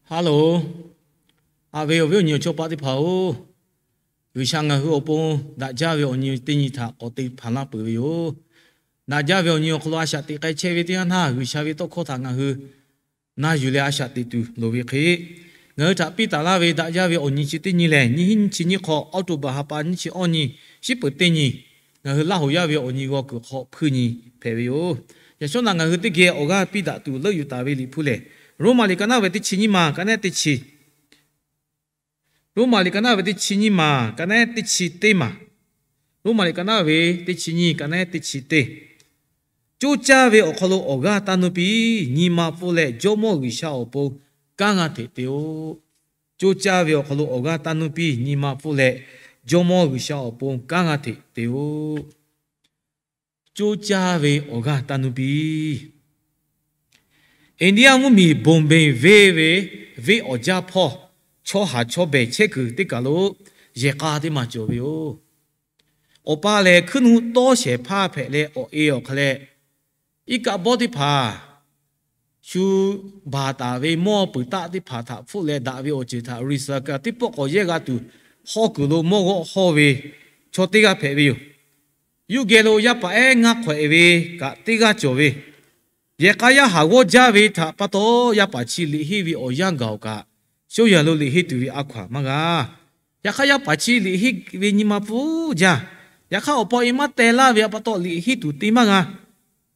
Hello, a ve awˬ viˉ awˬ nyi awˬ chawˇ paˆ teˇ hpaˍ-oˬ, G'uiˬsha ngaˬ hui awˬ pon daꞈ jaˇ ve awˬ nyi teˇ nyi htaꞈ k'awꞈ te hpanˍ laˇ peuˬ ve yoˬ. Daꞈ jaˇ ve awˬ nyi awˬ hk'aw lo a shaꞈ teꞈ k'ai chehˇ ve teˇ yanˇ htaˇ, G'uiˬsha ve tawˇ hkawˇ htaꞈ ngaˬ hui na yuˬ leh a shaꞈ teꞈ tuˬ loˍ ve hk'e, ngaˬ hui htaꞈ piˇ taˍ laˇ ve daꞈ jaˇ ve awˬ nyi chi teˇ nyi lehˬ, nyiˇ hinˉ nyiˇ chi nyiˇ hk'aw October ha pa nyiˇ chi awˇ nyi, shiˉ peuˍ teˇ nyi, ngaˬ hui Laˇ hoˍ yaˇ ve awˬ nyi g'aw kuiˬ hk'aw hpuiˇ nyi hpehꞈ ve yoˬ. Yaꞈ shawˉ naꞈ ngaˬ hui teˇ geh awˬ g'aˇ piˇ daꞈ tuˬ leuˆ yuˬ taˍ ve Liꞈ hpu lehˬ, Roˉmaꞈ liꞈ ka naˉ ve teˇ chi nyiˇ maˬ ka naˉ teˇ chi Roˉmaꞈ liꞈ ka naˉ ve teˇ chi nyiˇ maˬ ka naˉ teˇ chi teˇ maˬ. Roˉmaꞈ liꞈ ka naˉ ve teˇ chi nyiˇ ka naˉ teˇ chi teˇ. Coˇ caˇ ve awˬ hk'aw lo awˬ g'aˇ taˇ nuˇ piˇ, nyi ma pfuhˇ leh Jawˇmawˇ G'uiˬsha awˬ pon kanˉ g'a hteꞈ te-oˬ. Coˇ caˇ ve awˬ hk'aw lo awˬ g'aˇ taˇ nuˇ piˇ, nyi ma pfuhˇ leh Jawˇmawˇ G'uiˬsha awˬ pon kanˉ g'a hteꞈ te-oˬ. Coˇ caˇ ve awˬ g'aˇ taˇ nuˇ piˇ. India mvuhˇmiˬ Bombay venˇ ve venˇ awˬ jaˇ hpawˇ chaw haˍ chaw behˬ chehˇ kuiˬ teˇ kaˬ lo yehˬ k'a teˇ maˬ cawˬ ve yoˬ. Awˬ pa lehˬ hkuiˉ nuˆ tawˇ shehˍ hpaˇ hpehꞈ leh awˬ e awˬ hk'a leh, iˉ kaˆ bawˇ teˇ hpaˍ shu baˬ taˍ ve mawˇ peuˬ taˆ teˇ hpaˍ htaꞈ hpfuhˆ leh daꞈ ve awˬ ceuˬ htaꞈ recycle teˇ pawˆ k'awꞈ yehˇ g'a tuˬ, hawˇ kuiˬ lo mawˇ g'awˆ hawˇ ve chaw teˇ g'aˇ hpehꞈ ve yoˬ. Yawˇ geh lo yaˇ paˍ ehˉ ngaˇ hk'awehꞈ ve kaꞈ teˇ g'aˇ cawˬ ve, yehˬ k'a yaˇ haˍ g'awˇ jaˇ ve htaꞈ pa taw, yaˇ paˍ chi liꞈ henˇ ve awˬ yanˇ gaˬ-oˬ kaꞈ, sho yaˬ lo liꞈ henˇ tuˬ ve a hkaw-anˬ maˇ g'a. Yaꞈ hk'aˇ, yaˇ paˍ chi liꞈ henˇ ve nyi ma pfuhˇ jaˇ. Yaꞈ hk'aˇ, awˬ pa awˬ e maˇ teh laˇ ve pa taw, liꞈ henˇ tuˬ te maˇ g'a.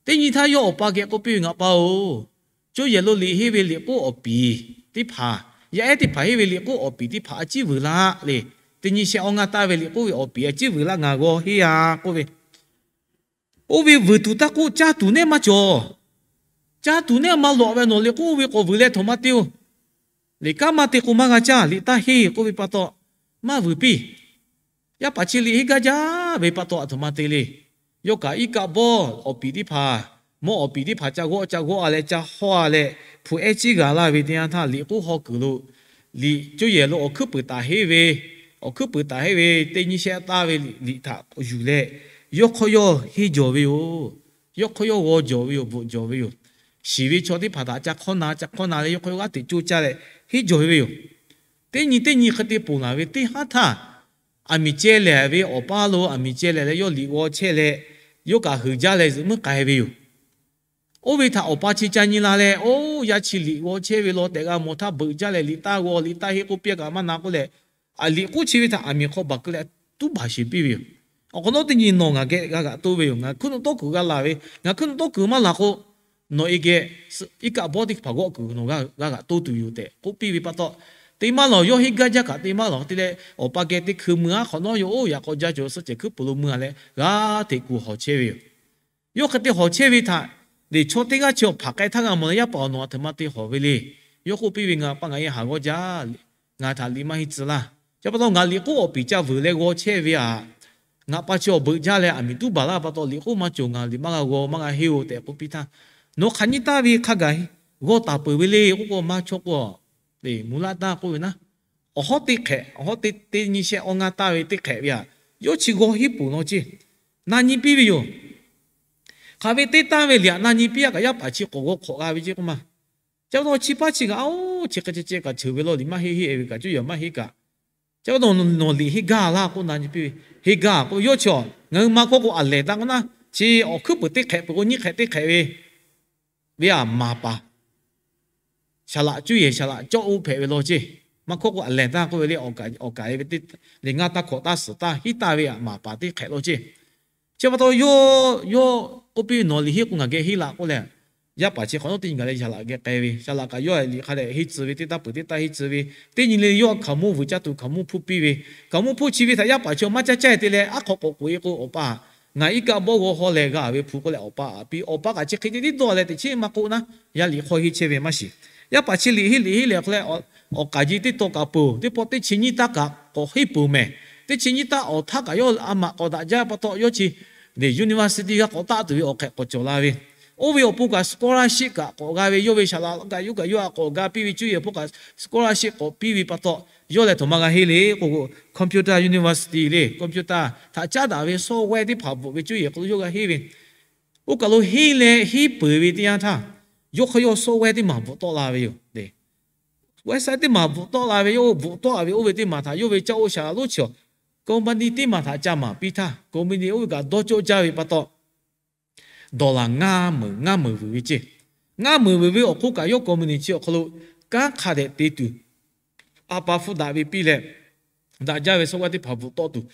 Teˇ nyi htaˇ yawˇ awˬ pa geh k'oˆ piˇ ve, Ngaˬ pa-oˬ, co yehˬ lo liꞈ henˇ ve liꞈ k'oˉ awˬ piˍ teˇ hpaˍ, yaˇ ehˉ teˇ hpaˍ henˇ ve liꞈ k'oˉ awˬ piˍ teˇ hpaˍ a ciˉ vuiˬ laˇ le. Teˇ nyi shehˆ awˇ ngaˇ taˇ ve liꞈ k'oˉ ve awˬ piˍ a ciˉ vuiˬ laˇ, ngaˬ g'aw henˇ-a k'oˆ ve. Oˇ ve vuiˬ tuˬ taˇ k'oˆ, caˇ tuˬ nehˇ maˇ cawˬ. Caˇ tuˬ nehˇ maˇ lawꞈ ve nawˬ liꞈ k'oˉ ve k'awꞈ vuiˬ leh htoꞈ ma te-oˬ. Liꞈ kanˉ maˇ te k'o maˇ g'a caˇ, liꞈ taˇ henˇ k'oˆ ve pa taw, maˇ vuiˬ piˇ. Yaˇ paˍ chi liꞈ henˇ gaˇ jaˇ ve pa taw, a htoꞈ ma te le. Yawˇ kaꞈ iˉ kaˆ bawˇ awˬ piˍ teˇ hpaˍ, mawˇ awˬ piˍ teˇ hpaˍ ca g'awˆ ca g'awˆ-a leh ca hawˇ-a leh, hpu ehˉ ciˉ g'a laˇ ve teˇ yanˇ htaˇ, liꞈ k'oˉ haw kuiˬ lo liꞈ co yehˬ lo awˬ hkuiˉ puiˍ taˍ henˇ ve, awˬ hkuiˉ puiˍ taˍ henˇ ve teˇ nyi shehˆ taˇ ve liꞈ htaꞈ yuˬ leh, yawˇ hk'aw yawˇ henˇ jawˬ ve yoˬ. Yawˇ hk'aw yawˇ g'aw jawˬ ve yoˬ, bvuhꞈ jawˬ ve yoˬ. Shiˍ ve chaw teˇ hpaˍ htaꞈ ca hk'awˇ na ca hk'awˇ na leh, yawˇ hk'aw yawˇ g'aˇ hteꞈ coˇ caˇ leh henˇ jawˬ ve yoˬ. Teˇ nyi teˇ nyi hk'e te ponˬ laˬ ve teˇ haˉ htaˇ, aˬ miˍ ceh lehˬ ve awˬ paˇ lo aˬ miˍ ceh lehˬ leh yawˇ liꞈ g'aw chehˇ leh, yawˇ kaꞈ huiˍ jaˇ leh zuhꞈ muiˉ k'ai ve yoˬ. Oˇ ve htaꞈ awˬ pa chi ca nyi la leh, Oˇ, yaˇ chi liꞈ g'aw chehˇ ve law tehꞈ g'a mawˬ htaˇ, beuꞈ jaˇ leh liꞈ taˇ g'aw, liꞈ taˇ henˇ k'oˆ piˇ-a kaꞈ maˇ na k'oˆ leh, liꞈ k'oˉ chi ve htaꞈ aˬ miˍ hk'aw baˬ keu leh tuˉ baˬ sheˍ piˇ ve yoˬ. Awˬ hk'awꞈ nawˉ teˇ nyi nawˬ ngaˬ geh g'a g'aꞈ toˇ ve yoˬ. Ngaˬ hkuiˉ nuˆ tawˇ kuiˬ g'a laˬ ve, ngaˬ hkuiˉ nuˆ tawˇ kuiˬ maˇ laˬ k'o, nawˬ e geh iˉ kaˆ bawˇ teˇ hpaˍ g'awˆ kuiˬ nawˬ g'a g'aꞈ toˇ tuˬ yoˬ tehꞈ k'oˆ piˇ ve pa taw, te maˇ lawˬ, yawˇ henˇ gaˇ jaˇ kaꞈ te maˇ lawˬ te leh, awˬ pa geh teˇ hkui mui-a hk'awꞈ nawˉ yoˬ. Oˇ, yaꞈ k'aw jaˇ cawˬ suhˉ cehˬ hkuiˉ puˍ lo mui-a leh g'aˇ hteꞈ kuˬ hawˬ chehˇ ve yoˬ. Yawˇ hk'e te hawˬ chehˇ ve htaꞈ, leˬ chaw teˇ g'aˇ chi awˬ hpaˍ k'ai htaˇ g'a mawˬ leh, yaˇ paˍ awˬ nawˬ a htoꞈ ma te hawˬ ve le. Yawˇ k'oˆ piˇ ve, Ngaˬ pa ngaˬ e haˍ g'awˇ jaˇ, ngaˬ htaꞈ liꞈ maˇ henˇ tcuh laˇ. Chi pa taw ngaˬ liꞈ k'oˉ awˬ piˍ ca vuiˬ leh g'aw chehˇ ve aꞈ, ngaˬ pa chi awˬ beuꞈ jaˇ leh aˬ miˍ tuˉ baˬ laˇ pa taw, liꞈ k'oˉ maˇ cawˬ, ngaˬ liꞈ maˇ g'a g'aw, maˇ g'a henˇ-oˬ tehꞈ k'oˆ piˇ htaˇ, Nawˬ hk'aˬ nyi taˇ ve hk'a gaˬ g'aw taˍ peuˬ ve le k'oˆ k'o, maˇ chawˇ k'o, mvuhˇ laˇ taˇ k'oˆ ve naˉ, awˬ hawˉ teˇ hk'ehꞈ, awˬ hawˉ teˇ nyi shehˆ awˇ ngaˇ taˇ ve teˇ hk'ehꞈ ve aꞈ, yawˇ chi g'aw henˇ peuˬ law ceˇ. Na nyi piˇ ve yoˬ. Hk'aˬ ve teˇ taˇ ve liꞈ aꞈ na nyi piˇ-a kaꞈ, yaˇ paˍ chi k'awꞈ g'aw hk'awꞈ g'a ve ceˇ k'oˆ ma. Chi pa taw chi paˇ chi kaꞈ, oˇ, chi hk'e ceh ceh kaꞈ ceuˬ ve law, liꞈ maˇ henˇ henˇ-e ve kaꞈ, cuˇ yaˬ maˇ henˇ kaꞈ, chi pa taw nawˬ liꞈ henˇ gaˇ laˇ k'oˆ na nyi piˇ ve. Henˇ gaˇ k'o, yawˇ chi-a, ngaˬ hui maˇ hkawˇ k'o aˬ lehˬ taˇ k'oˆ naˉ, chi awˬ hkuiˉ puiˍ teˇ hk'ehꞈ peuˬ k'o nyiˇ hk'ehꞈ teˇ hk'ehꞈ ve ve aꞈ maˍ paˍ, saˍ laꞈ cuˇ yehˬ saˍ laꞈ cawˇ oˇ hpehꞈ ve law ceˇ. Maˇ hkawˇ k'o aˬ lehˬ taˇ k'oˆ ve le, awˬ kaˍ ve teˇ, liꞈ ngaˇ taˇ hkawꞈ taˇ suhˍ taˇ hiˉ taˇ ve aꞈ maˍ paˍ teˇ hk'ehꞈ law ceˇ. Chi pa taw yawˇ, yawˇ k'oˆ piˇ ve, Nawˬ liꞈ henˇ k'o ngaˬ geh henˇ laꞈ k'oˆ leh, yaˇ paˍ chi hk'awꞈ nawˉ teˇ nyi gaˬ leh yaˍ laꞈ geh k'ai ve, yaˍ laꞈ kaꞈ yawˇ liꞈ hk'a dehꞈ henˇ tcuh ve, teˇ taˇ peuˬ teˇ taˇ henˇ tcuh ve, teˇ nyi le yawˇ hkaoˍmonˇ vuiˬ caˇ tuˬ hkaoˍmonˇ hpuˇ piˇ ve, hkaoˍmonˇ hpuˇ chi ve htaꞈ yaˇ paˍ chi maˇ caˇ caˇ-e te leh, aˉ hk'aw k'awꞈ k'oꞈ-e k'o, Awˬ pa, ngaˬ iˉ kaˆ bawˇ g'aw haw lehˬ g'a ve hpu k'oˆ leh, awˬ pa aꞈ piˇ, awˬ pa kaꞈ chi hk'e te tiˉ dawˇ leh teꞈ chiˉ maˇ k'oˆ naˉ, yaˇ liꞈ hk'aw henˇ chehˇ ve maˇ shiˍ. Yaˇ paˍ chi liꞈ henˇ liꞈ henˇ lehˬ hk'aw leh, awˬ kaˍ ji teˇ taw kaꞈ peuˬ, teˇ pawˆ teˇ chi nyiˇ taˇ kaꞈ k'awꞈ henˇ peuˬ mehˍ. Teˇ chi nyiˇ taˇ awˬ htaˇ kaꞈ yawˇ a maꞈ k'awꞈ daꞈ jaˇ pa taw, yawˇ chi university g'a k'awꞈ taˆ tuˬ ve awˬ hk'ehꞈ k'awꞈ cawˬ la ve. Oˇ ve awˬ pon kaꞈ scholarship kaꞈ k'awꞈ g'a ve, yawˇ ve saˍ laꞈ kaꞈ yawˇ kaꞈ yawˇ a k'awꞈ ga piˇ ve cuˇ yehˬ hpawˇ kaꞈ scholarship k'awꞈ piˇ ve pa taw, yawˇ lehˬ htoꞈ ma g'a henˇ le k'o, computer university le, computer htaꞈ caˉ daꞈ ve software teˇ hpaˍ bvuhꞈ ve cuˇ yehˬ hk'aw lo yawˇ g'a henˇ ve. Oˇ kaˬ lo henˇ leh henˇ peuˬ ve teˇ yanˇ htaˇ, yawˇ hk'aw yawˇ software teˇ maˬ bvuhꞈ tawˆ la ve yoˬ le. Website teˇ maˬ bvuhꞈ tawˆ la ve, yawˇ bvuhꞈ tawˆ la ve oˇ ve teˇ maˬ htaꞈ yawˇ ve caˇ oˇ shaˍ lonˉ chi, company teˇ maˬ htaꞈ ca maˍ piˇ htaˇ, company oˇ ve kaꞈ dawˇ cawˇ jaˇ ve pa taw, dollar ngaˇ meunˍ ngaˇ meunˍ vuiˬ ve ceˇ. Ngaˇ meunˍ vuiˬ ve awˬ hk'oˆ kaꞈ yawˇ company chi awˬ hk'aw lo kanˉ hk'a dehꞈ te tuˬ, a pa hpfuhˇ daꞈ ve piˇ leh, daꞈ jaˇ ve software teˇ hpaˍ bvuhꞈ tawˆ tuˬ,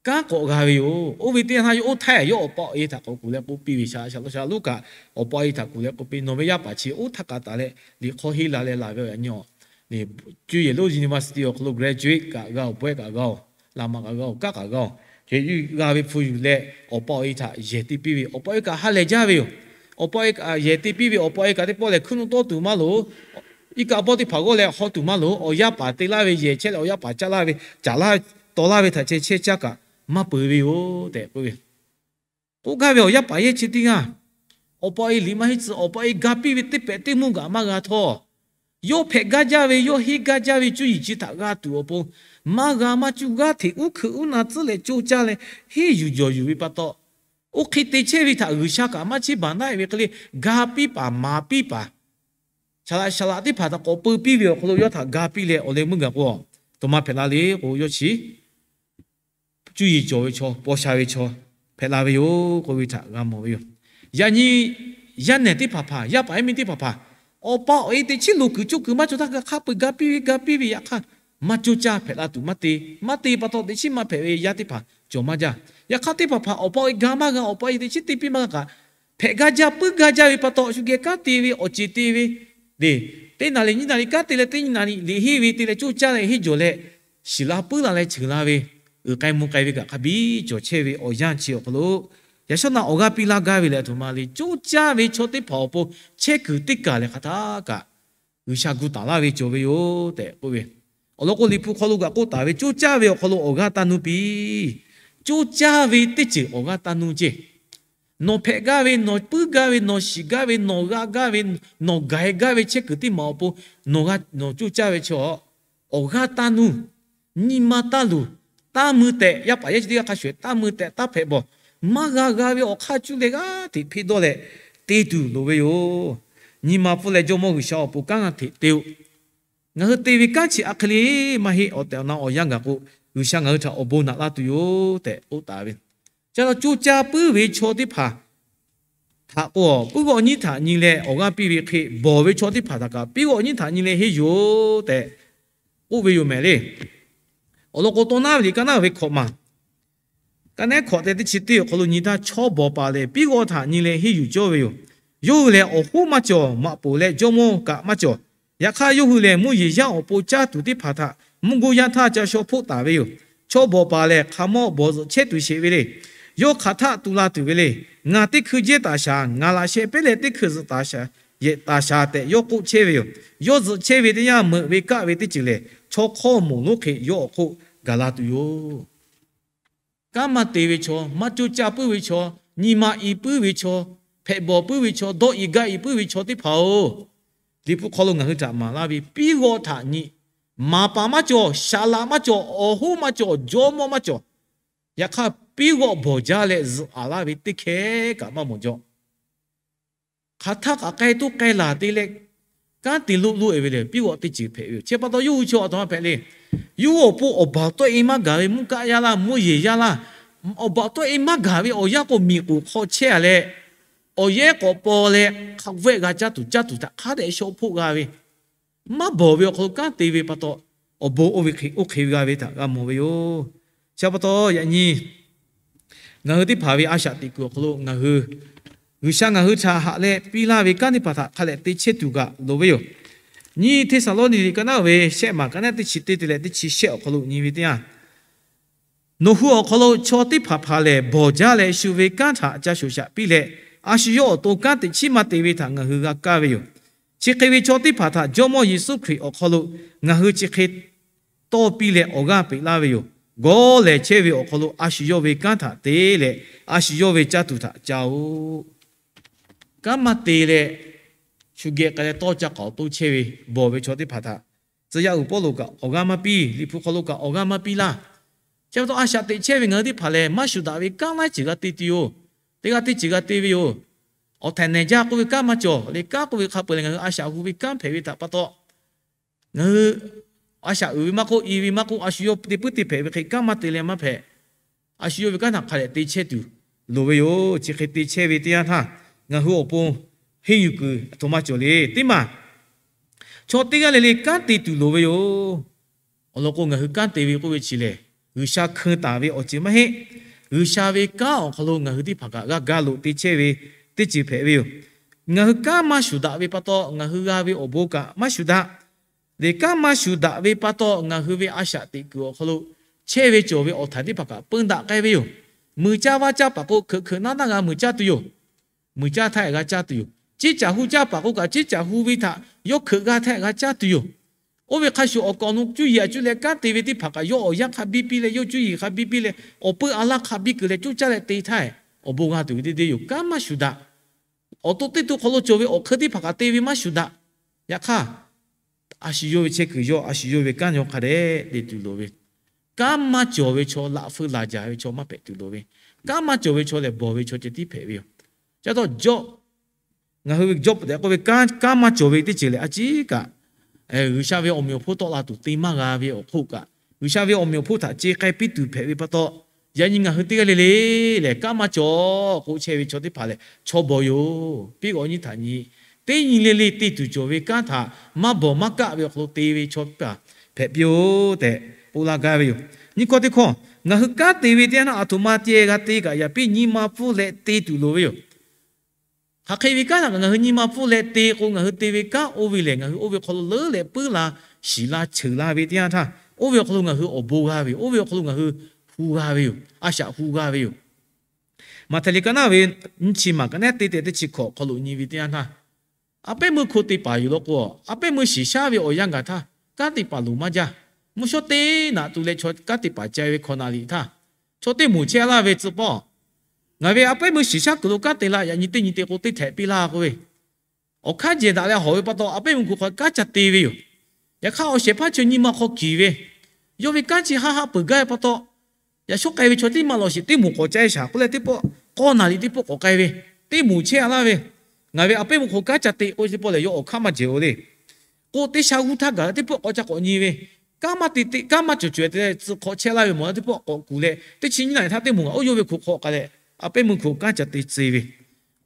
kanˉ k'awꞈ g'a ve yoˬ. Oˇ ve teˇ yanˇ htaˇ yawˇ oˇ htaˇ yawˇ awˬ pa awˬ e htaꞈ k'awꞈ kuˬ leh k'oˆ piˇ ve, shaˍ laꞈ shaˍ lonˉ kaꞈ awˬ pa awˬ e htaꞈ kuˬ leh k'oˆ piˇ, Nawˬ ve yaˇ paˍ chi oˇ htaˇ kaꞈ taˍ leh liꞈ hk'aw henˇ la leh laˬ ve awˬ yaꞈ nyi awˬ, cuˇ yiˍ lonˉ university awˬ hk'aw lo graduate kaꞈ g'a oˬ, bawehˇ kaꞈ g'a oˬ, laꞈ maꞈ kaꞈ g'a oˬ, kanˉ kaꞈ g'a oˬ, g'a ve hpu yuˬ leh awˬ pa awˬ e htaꞈ yehˬ te piˇ ve, awˬ pa awˬ e kaꞈ ha lehˬ jaˇ ve yoˬ. Awˬ pa awˬ e kaꞈ yehˬ te piˇ ve, awˬ pa awˬ e kaꞈ teˇ pawˆ lehˬ hkuiˉ nuˆ tawˇ tuˬ maˇ loˍ, iˉ kaˆ bawˇ teˇ hpaˍ g'awˇ leh haw tuˬ maˇ loˍ, awˬ yaˇ paˍ te laˇ ve yehˬ chehˇ leh awˬ yaˇ paˍ caˇ laˇ ve, caˍ laˇ, taw laˇ ve htaꞈ ceh chehˇ caˇ kaꞈ maˇ peuˬ ve yoˬ tehꞈ k'oˆ ve. K'oˆ gaˇ ve awˬ yaˇ paˍ yehˇ chi teˇ g'aˇ, awˬ pa awˬ e liꞈ maˇ henˇ tcuh, awˬ pa awˬ e ga piˇ ve teˇ pehꞈ teˇ mvuhˇ kaꞈ maˇ g'a htawˇ, yawˇ hpehꞈ gaˇ jaˇ ve, yawˇ henˇ gaˇ jaˇ ve cuˇ yiˍ chi htaꞈ g'a tuˬ awˬ pon, maˇ g'a maˇ cuˇ g'aˇ hteꞈ uˉ hkeuꞈ uˉ na tcuhˉ leh coˇ caˇ leh henˇ yuˬ jawˬ yuˬ ve pa taw, oˇ hk'e te chehˇ ve htaꞈ G'uiˬsha kaꞈ maˇ chiˇ baˬ naˆ e ve hk'e le, ga piˇ paˍ maˍ piˇ paˍ, shaˍ laꞈ shaˍ laꞈ teˇ hpaˍ htaꞈ k'awꞈ peu piˇ ve awˬ hk'aw lo yawˇ htaꞈ ga piˇ leh awˬ leh meuˇ gaˬ k'o, to ma hpehꞈ la le k'o, yawˇ chi cuˇ yiˍ cawˬ ve chaw, paw sha ve chaw hpehꞈ la ve yoˬ k'oˆ ve htaꞈ g'a mawˬ ve yoˬ. Yaꞈ nyi yaˇ nehˬ teˇ hpaˍ hpaˍ, yaˇ paˍ yaˇ miˇ teˇ hpaˍ hpaˍ, awˬ pa awˬ e teꞈ chiˉ loˍ kuiˬ coˇ kuiˬ maˇ cawˬ htaˇ g'a hk'a peu-eˬ ga piˇ ve ga piˇ ve, yaꞈ hk'aˇ maˇ coˇ caˇ hpehꞈ la tuˬ maˇ te. Maˇ te pa taw teꞈ chiˉ maˇ hpehꞈ ve yaˇ teˇ hpaˍ cawˬ maˇ jaˇ. Yaꞈ hk'aˇ teˇ hpaˍ hpaˍ awˬ pa awˬ e ga maˇ g'a, awˬ pa awˬ e teꞈ chiˉ te piˇ maˇ g'a kaꞈ, hpehꞈ gaˇ jaˇ puiˉ gaˇ jaˇ ve pa taw shu geh kanˉ te ve awˬ ceˬ te ve, teˇ naˍ riˍ nyiˇ naˍ riˍ kanˉ te leh teˇ nyiˇ naˍ riˍ liꞈ henˇ ve te leh coˇ caˇ leh henˇ jawˬ leh, shiˍ la puiˉ la leh ceuˬ la ve, uiˍ k'ai mvuh k'ai ve kaꞈ hk'a biˇ cawˬ chehˇ ve awˬ yanˇ chi awˬ hk'aw lo, yaꞈ shawˉ naꞈ awˬ g'aˇ piˇ laˇ gaˇ ve lehˬ, a htoꞈ ma le, coˇ caˇ ve chaw teˇ hpaˍ awˬ pon chehˇ kuiˬ teˇ kaˬ lehˬ hk'aˬ htaˇ kaꞈ G'uiˬsha gu taˍ laˇ ve cawˬ ve yoˬ tehꞈ k'oˆ ve. Awˬ lawn k'o, Liꞈ hpu hk'aw lo kaꞈ k'oˆ taˍ ve, coˇ caˇ ve awˬ hk'aw lo awˬ g'aˇ taˇ nuˇ piˇ. Coˇ caˇ ve teˇ ceuˬ awˬ g'aˇ taˇ nuˇ ceˇ. Nawˬ hpehꞈ gaˇ ve, nawˬ puiˉ gaˇ ve, nawˬ shiˍ gaˇ ve, nawˬ g'a gaˇ ve, nawˬ gaˬ e gaˇ ve chehˇ kuiˬ teˇ maˬ awˬ pon nawˬ g'a nawˬ coˇ caˇ ve chi, awˬ g'aˇ taˇ nuˇ, nyi ma taˇ luˬ, taˇ mui tehꞈ, yaˇ paˍ yaˇ chi teˇ g'aˇ hk'a shuˍ ehˍ taˇ mui tehꞈ taˇ hpehꞈ bawˬ, maˇ g'a g'a ve awˬ hk'aˇ cuˇ leh g'aˇ hteꞈ hpeˇ dawˇ leh te tuˬ loˍ ve yoˬ. Nyi ma pfuhˇ leh Jawˇmawˇ G'uiˬsha awˬ pon kanˉ g'a hteꞈ te-oˬ. Ngaˬ hui te ve kanˉ chi a hk'e le maˇ heˆ. Awˬ tehˬ awˬ na awˬ yanˇ gaˬ k'o, G'uiˬsha ngaˬ hui htaꞈ awˬ bon naꞈ laˇ tuˬ yoˬ tehꞈ k'oˆ taˍ ve. Chi a coˇ caˇ puiˉ ve chaw teˇ hpaˍ htaꞈ k'o, puiˉ g'awˆ nyiˇ htaꞈ nyi leh awˬ g'aˇ piˇ ve hk'e, bawˬ ve chaw teˇ hpaˍ htaꞈ kaꞈ puiˉ g'awˆ nyiˇ htaꞈ nyi leh henˇ yuˬ-oˬ tehꞈ k'oˆ ve yoˬ mehˍ le. Awˬ lawn k'o, to naˉ ve liꞈ kaˇ naˉ ve hkawꞈ maˬ kaˇ naˉ hkawꞈ te teˇ chi teˇ awˬ hk'aw lo nyi htaˇ, chaw bawˬ paˍ lehˬ piˉ g'awˆ htaꞈ nyi leh henˇ yuˬ cawˇ ve yoˬ. Yawˇ hui lehˬ awˬ hoˉ maˇ cawˬ, maꞈ poˍ leh jawˇmawˇ kaꞈ maˇ cawˬ. Yaꞈ hk'aˇ, yawˇ hui lehˬ mvuhˇ yeˬ yaˇ awˬ pon caˇ tuˬ teˇ hpaˍ htaꞈ mvuhˇ goˇ yaˇ htaˇ ca shaw hpoˆ taˍ ve yoˬ. Chaw bawˬ paˍ lehˬ, hk'aˬ mawˇ bawˬ zuhꞈ chehˇ tuˬ sheˍ ve le. Yawˇ hk'aˬ htaˆ tu la tuˬ ve le. Ngaˬ teˇ hkui jehˇ taˍ shaˍ, ngaˬ laꞈ sheh pehˉ leh teˇ hkui zuhꞈ taˍ shaˍ, yehˬ taˍ shaˍ tehꞈ yawˇ k'oˆ chehˇ ve yoˬ. Yawˇ zuhꞈ chehˇ ve teˇ yanˇ, meuꞈ ve kaˆ ve teˇ ceuˬ lehˬ, chaw hk'awˇ moˍ lonˉ hk'e yawˇ awˬ hk'oˆ gaˬ la tuˬ yoˬ. Kanˉ maˇ te ve chaw, maˇ coˇ caˇ puiˉ ve chaw, nyi ma i puiˉ ve chaw, hpehꞈ bawˬ puiˉ ve chaw, dawˇ i gaˇ i puiˉ ve chaw teˇ hpaˍ-oˬ, Liꞈ hpu hk'aw lo ngaˬ hui htaꞈ maˍ laˇ ve, piˉ g'awˆ htaꞈ nyi. Maˍ paˍ maˇ cawˬ, shaˍ laꞈ maˇ cawˬ, awˬ hoˉ maˇ cawˬ, jawˇmawˇ maˇ cawˬ. Yaꞈ hk'aˇ, piˉ g'awˆ bawˬ jaˇ leh zuhꞈ aˍ laˇ ve teˇ hkehˉ kaꞈ maˇ mawˬ jaw. Hk'aˬ htaˇ kaꞈ k'ai toˇ k'ai laˬ te leh, kanˉ te loˆ loˆ e ve lehˬ, piˉ g'awˆ teˇ ceuˬ hpehꞈ ve yoˬ. Chi pa taw yawˇ hui chi a htoꞈ ma hpehꞈ le. Yawˇ hui awˬ pon awˬ baˬ tawˆ e maˇ gaˬ ve mvuhˇ kaˆ yaˇ laˇ, mvuhˇ yeˬ yaˇ laˇ, awˬ baˬ tawˆ e maˇ gaˬ ve awˬ yanˇ k'o, miˬ k'oˍ hk'aw chehˇ a leh, awˬ yehˉ k'awꞈ paw leh, hk'a vehˆ g'a caˇ tuˬ caˇ tuˬ htaꞈ hk'a dehꞈ shaw hpoˆ g'a ve, maˇ bawˬ ve awˬ hk'aw lo kanˉ te ve pa taw, awˬ bon oˇ ve hk'e oˇ hk'e g'a ve htaꞈ g'a mawˬ ve yoˬ. Chi pa taw yaꞈ nyi ngaˬ hui teˇ hpaˍ ve a shaꞈ teꞈ kuiˬ awˬ hk'aw lo ngaˬ hui, G'uiˬsha ngaˬ hui htaꞈ haꞈ leh piˇ laˇ ve kanˉ teˇ hpaˍ htaꞈ hk'a lehꞈ te chehˇ tuˬ kaꞈ loˍ ve yoˬ. Nyiˇ Hteˇsaˍlawˇniˆ liꞈ kaˇ naˉ ve shehˆ maˬ kaˇ naˉ teˇ chi teˇ te leh teˇ chi shehˆ awˬ hk'aw lo nyi ve teˇ yanˇ, nawˬ hui awˬ hk'aw lo chaw teˇ hpaˍ hpaˍ lehˬ, bawˬ jaˇ leh shu ve kanˉ htaꞈ ca shoˍ shaꞈ piˇ leh, a shu yawˇ awˬ to kanˉ teꞈ chiˉ maˇ te ve htaꞈ ngaˬ hui g'a kaˇ ve yoˬ. Chi hk'e ve chaw teˇ hpaˍ htaꞈ Jawˇmawˇ Yeˍsuˆ Hkriꞈ awˬ hk'aw lo ngaˬ hui chi hk'e tawˇ piˇ leh awˬ g'aˇ peꞈ laˇ ve yoˬ. Gawˇ lehˬ chehˇ ve awˬ hk'aw lo a shu yawˇ ve kanˉ htaꞈ te leh, a shu yawˇ ve caˇ tuˬ htaꞈ ca-oˬ. Kanˉ maˇ te leh, shu geh k'ai leh tawˇ ca k'aoˍ toˇ chehˇ ve, bawˬ ve chaw teˇ hpaˍ htaꞈ tcuh yaˇ uiˍ Pawˇluꞈ kaꞈ awˬ g'aˇ maˇ piˇ, Liꞈ hpu hk'aw lo kaꞈ awˬ g'aˇ maˇ piˇ laˇ. Chi pa taw a shaꞈ teꞈ chehˇ ve ngaˬ hui teˇ hpaˍ lehˬ, maˇ shuˍ daꞈ ve kanˉ laiˉ ceuˬ g'a te tuˬ yoˬ. Teˇ g'aˇ teˇ ceuˬ g'a te ve yoˬ. Awˬ htaiˍ nehˬ jaˇ k'oˆ ve kanˉ maˇ cawˬ le. Kanˉ k'oˆ ve hk'a peu-eˬ lehˬ, ngaˬ hui a shaꞈ hu ve kanˉ hpehꞈ ve htaꞈ pa taw, Ngaˬ hui a shaꞈ uiˍ ve maˇ k'oˆ, i ve maˇ k'oˆ, a shu yawˇ te puiˉ te hpehꞈ ve hk'e kanˉ maˇ te leh maˇ hpehꞈ. A shu yawˇ ve kanˉ htaꞈ hk'a dehꞈ te chehˇ tuˬ loˍ ve yoˬ. Chi hk'e te chehˇ ve teˇ yanˇ htaˇ, ngaˬ hui awˬ pon henˇ yuˬ kuiˬ aˬ htoꞈ ma cawˬ le. Teˇ maˬ, chaw teˇ g'aˇ le le kanˉ te tuˬ loˍ ve yoˬ. Awˬ lawn k'o, ngaˬ hui kanˉ te ve k'oˆ ve chi lehˬ, G'uiˬsha hkeu taˍ ve awˬ ceuˬ maˇ heˆ. G'uiˬsha ve kanˉ awˬ hk'aw lo ngaˬ hui teˇ hpaˍ kaꞈ g'a ga loꞈ te chehˇ ve teˇ ceuˬ hpehꞈ ve yoˬ. Ngaˬ hui kanˉ maˇ shuˍ daꞈ ve pa taw, ngaˬ hui g'a ve awˬ bon kaꞈ maˇ shuˍ daꞈ. Lehˬ, kanˉ maˇ shuˍ daꞈ ve pa taw, ngaˬ hui ve a shaꞈ teꞈ kuiˬ awˬ hk'aw lo chehˇ ve cawˬ ve awˬ htaiˍ teˇ hpaˍ kaꞈ peun daꞈ k'ai ve yoˬ. Muiˬ caˇ vaˇ caˇ paˍ k'o, hkeuꞈ hkeuꞈ naˉ naˉ g'a muiˬ caˇ tuˬ yoˬ. Muiˬ caˇ htaˇ g'a caˇ tuˬ yoˬ. Ciˇ caˬ hu caˇ paˍ k'o kaꞈ, ciˇ caˬ hu ve htaꞈ yawˇ hkeuꞈ g'a htaˇ g'a caˇ tuˬ yoˬ. Oˇ ve hk'a shuˍ, awˬ kaˍ awˬ nu cuˇ yiˍ a cuˇ leh kanˉ te ve teˇ hpaˍ kaꞈ, yawˇ awˬ yanˇ hk'a biˇ piˇ leh, yawˇ cuˇ yiˍ hk'a biˇ piˇ leh, awˬ pui a laˇ hk'a biˇ kuiˬ leh coˇ caˇ leh te htaˇ, awˬ bon g'a tuˬ ve teˇ deˇ yoˬ. Kanˉ maˇ shuˍ daꞈ. Awˬ to teˇ to hk'aw lo cawˬ ve awˬ hk'eun teˇ hpaˍ kaꞈ te ve maˇ shuˍ daꞈ. Yaꞈ hk'aˇ, a shu yawˇ ve chehˇ kuiˬ yawˇ, a shu yawˇ ve kanˉ yawˇ hk'a dehꞈ te tuˬ loˍ ve. Kanˉ maˇ cawˬ ve chaw, laꞈ feu laˬ jaˍ ve chaw maˇ hpehꞈ tuˬ loˍ ve. Kanˉ maˇ cawˬ ve chaw lehˬ, bawˬ ve chaw ceh tiˉ hpehꞈ ve yoˬ. Ca taw jawˇ, ngaˬ hui ve jawˇ tehꞈ k'oˆ ve kanˉ, kanˉ maˇ cawˬ ve teˇ ceuˬ lehˬ, a ciˉ kaꞈ G'uiˬsha ve awˬ meꞈ awˬ hponˇ tawˆ la tuˬ te maˇ g'a ve awˬ hk'oˆ kaꞈ, G'uiˬsha ve awˬ meꞈ awˬ hponˇ htaꞈ ce k'ai piˇ tuˬ hpehꞈ ve pa taw, yaꞈ nyi ngaˬ hui teˇ g'aˇ le le lehˬ, kanˉ maˇ cawˬ k'oˆ chehˇ ve chaw teˇ hpaˍ lehˬ, chaw bawˬ yoˬ. Piˇ g'awꞈ nyi htaꞈ nyi, teˇ nyi le le te tuˬ cawˬ ve kanˉ htaꞈ maˇ bawˬ maˇ kaˆ ve awˬ hk'aw lo te ve chaw teˇ hpaˍ hpehꞈ piˇ-oˆ tehꞈ k'oˆ laˇ gaˇ ve yoˬ. Nyi hkawˇ teˇ hkawˇ, ngaˬ hui kanˉ te ve teˇ yanˇ htaˇ, aˬ htoꞈ ma te g'a te kaꞈ yaꞈ piˇ nyi ma pfuhˇ leh te tuˬ loˍ ve yoˬ. Hk'aˬ hk'e ve kanˉ htaꞈ ngaˬ hui nyi ma pfuhˇ leh te k'o, ngaˬ hui te ve kanˉ oˇ ve lehˬ, ngaˬ hui oˇ ve hk'aw lo leuˉ leh puiˉ la shiˍ la cheuˬ la ve teˇ yanˇ htaˇ, oˇ ve awˬ hk'aw lo ngaˬ hui awˬ bon g'a ve yoˬ. Oˇ ve awˬ hk'aw lo ngaˬ hui hu g'a ve yoˬ. A shaꞈ hu g'a ve yoˬ. Maꞈhtehˍ liꞈ ka naˉ ve nyiˇ chi maˬ ka naˉ teˇ tehꞈ teˇ chi hkawꞈ hk'aw lo nyi ve teˇ yanˇ htaˇ, a pehˉ meuˇ hkawˇ te paˍ yoˬ law k'o, a pehˉ meuˇ shiˍ shaˉ ve awˬ yanˇ gaˬ htaˇ, kanˉ te paˍ loˍ maˇ jaˇ. Mvuhˇ shawˉ teˇ naꞈ tu leh chaw kanˉ te paˍ ca ve hkawꞈ naˍ liꞈ htaˇ, chaw teˇ moˍ chehˇ laˇ ve tcuh pawˆ, ngaˬ ve a pehˉ meuˇ shiˍ shaˉ kuiˬ lo kanˉ te la, yaꞈ nyi teˇ nyi te k'o teˇ htehꞈ piˇ laˇ k'oˆ ve, awˬ hk'aˇ jehˬ daꞈ leh hawˬ ve pa taw, a pehˉ meuˇ hkawˇ hk'aw kanˉ ca te ve yoˬ. Yaꞈ hk'aˇ, awˬ shehˍ hpaˇ chi nyi ma hk'aw kiˬ ve, yawˇ ve kanˉ chi haˆ haˆ peuˬ gaˇ ve pa taw, yaꞈ shawˉ k'ai ve chaw teˇ maˇ lawˬ sheˍ, teˇ moˍ k'awꞈ ca shaˍ k'oˆ leh teˇ pawˆ, k'awˇ naˍ liꞈ teˇ pawˆ k'awꞈ k'ai ve, teˇ moˍ chehˇ laˇ ve, ngaˬ ve a pehˉ meuˇ hkawˇ kanˉ ca te k'oˆ ve teˇ pawˆ lehˬ, yawˇ awˬ hk'aˇ maˇ jehˬ-oˬ le. K'o teˇ sha g'uˇ htaˇ gaˬ leh teˇ pawˆ k'awꞈ ca k'awꞈ nyi ve, kanˉ maˇ te te, kanˉ maˇ cawˬ cawˬ te leh tcuh hk'awꞈ chehˇ laˇ ve mawˬ leh teˇ pawˆ k'awꞈ kuˬ leh, teˇ chi nyiˇ naˬ htaˇ teˇ moˍ g'aꞈ oˇ yawˇ ve hkawˇ hk'aw k'ai leh, a pehˉ meuˇ hkawˇ kanˉ ca te tcuh ve.